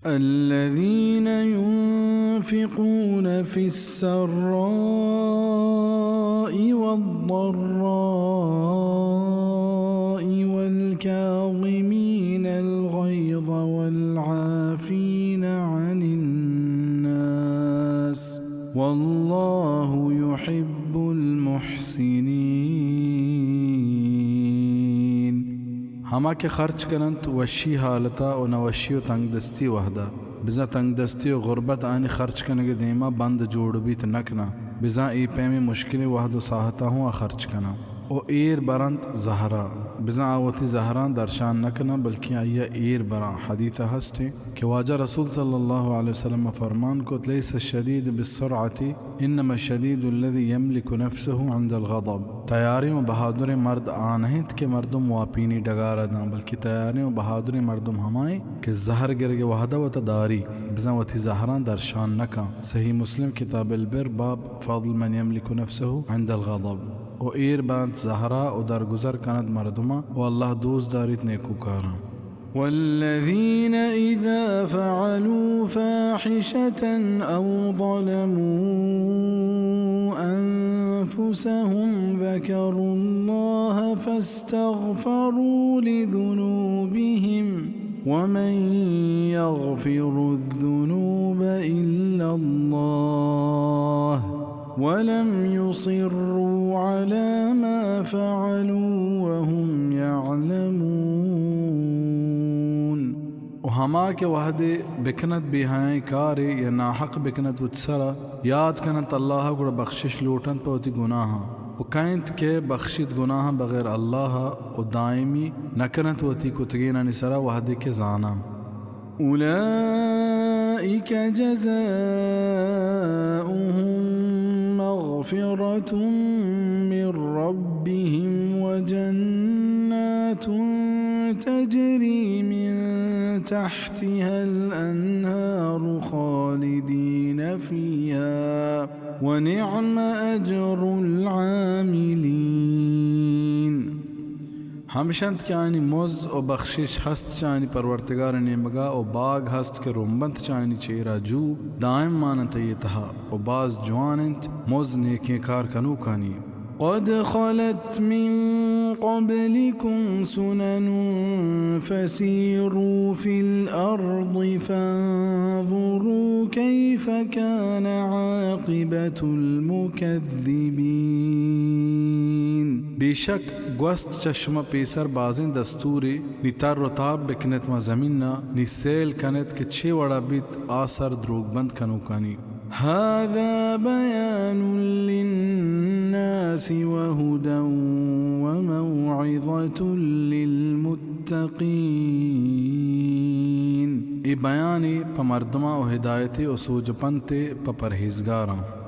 الذين ينفقون في السراء والضراء والكاظمين الغيظ والعافين عن الناس والله يحب المحسنين. ہما کہ خرچ کننت وشی حالتا و نہ وشی و تنگدستی وہدا، بزاں تنگدستی و غربت آنی خرچ کنگے دیما بند جوڑ بیت نہ کناں، بزاں اے پیمیں مشکلیں وہد و ساہتا ہوں آ خرچ کناں۔ و ایر برنت زہرا، بزاں آ وتی زہراں درشان نہ کناں بلکیں آئیا ایر براں۔ حدیثا ہستیں کہ واجہ رسول صلی اللہ علیہ وسلم فرمان کت، ليس الشديد بالصرعة إنما الشديد الذي يملك نفسه عند الغضب. تیاریں و بہادریں مرد آ نہ انت کہ مردم واپینی ڈگارا داں، بلکہ تیاریں و بہادریں مردم ہمائیں کہ زہر گرگ وہدا وتا داری، بزاں وتی زہراں درشان نہ کن۔ صحیح مسلم کتاب البر باب فضل من يملك نفسه عند الغضب۔ و ایر بنت زہرا و درگزر کنت مردماں و اللہ دوست داریت نیکوکاراں۔ والذين إذا فعلوا فاحشة أو ظلموا أنفسهم ذكروا الله فاستغفروا لذنوبهم ومن يغفر الذنوب إلا الله ولم يصروا على ما فعلوا وهم يعلمون۔ و ہما کہ وہدے بکنت بے حیائیں کارے یا ناحق بکنت وت سرا، یاد کنت اللہ گڑا بخشش لوٹنت پہ وتی گناہاں، و کئینت کہ بخشیت گناہاں بغیر اللہ و دائمی نہ کنت وتی کتگینانی سرا وہدے کہ زاناں۔ أولئك جزاؤهم مغفرة من ربهم وجنات تجري من تحتها الأنهار خالدين فيها ونعم أجر العاملين۔ ہمشنت کہ آنی مز و بخشش ہست چہ آنی پرورتگار نیمگا و باگ ہست کہ رمبنت چہ آنی چیرا جو دائم ماننت آئی تہا و باز جوان انت مز نیکیں کار کنوکانی۔ قد خلت من قبلكم سنن فسيروا في الأرض فانظروا كيف كان عاقبة المكذبين۔ بے شک گوست چہ شما پیسر بازیں دستورے، نی تر و تاب بکنت ماں زمینا، نی سیل کنت کہ چے وڑا بیت آ سر دروگ بند کنوکانی۔ هذا بيان للناس وهدى وموعظة للمتقين۔ اے بیانے پہ مردماں و ہدایتے و سوج پنتے پہ پرہیزگاراں۔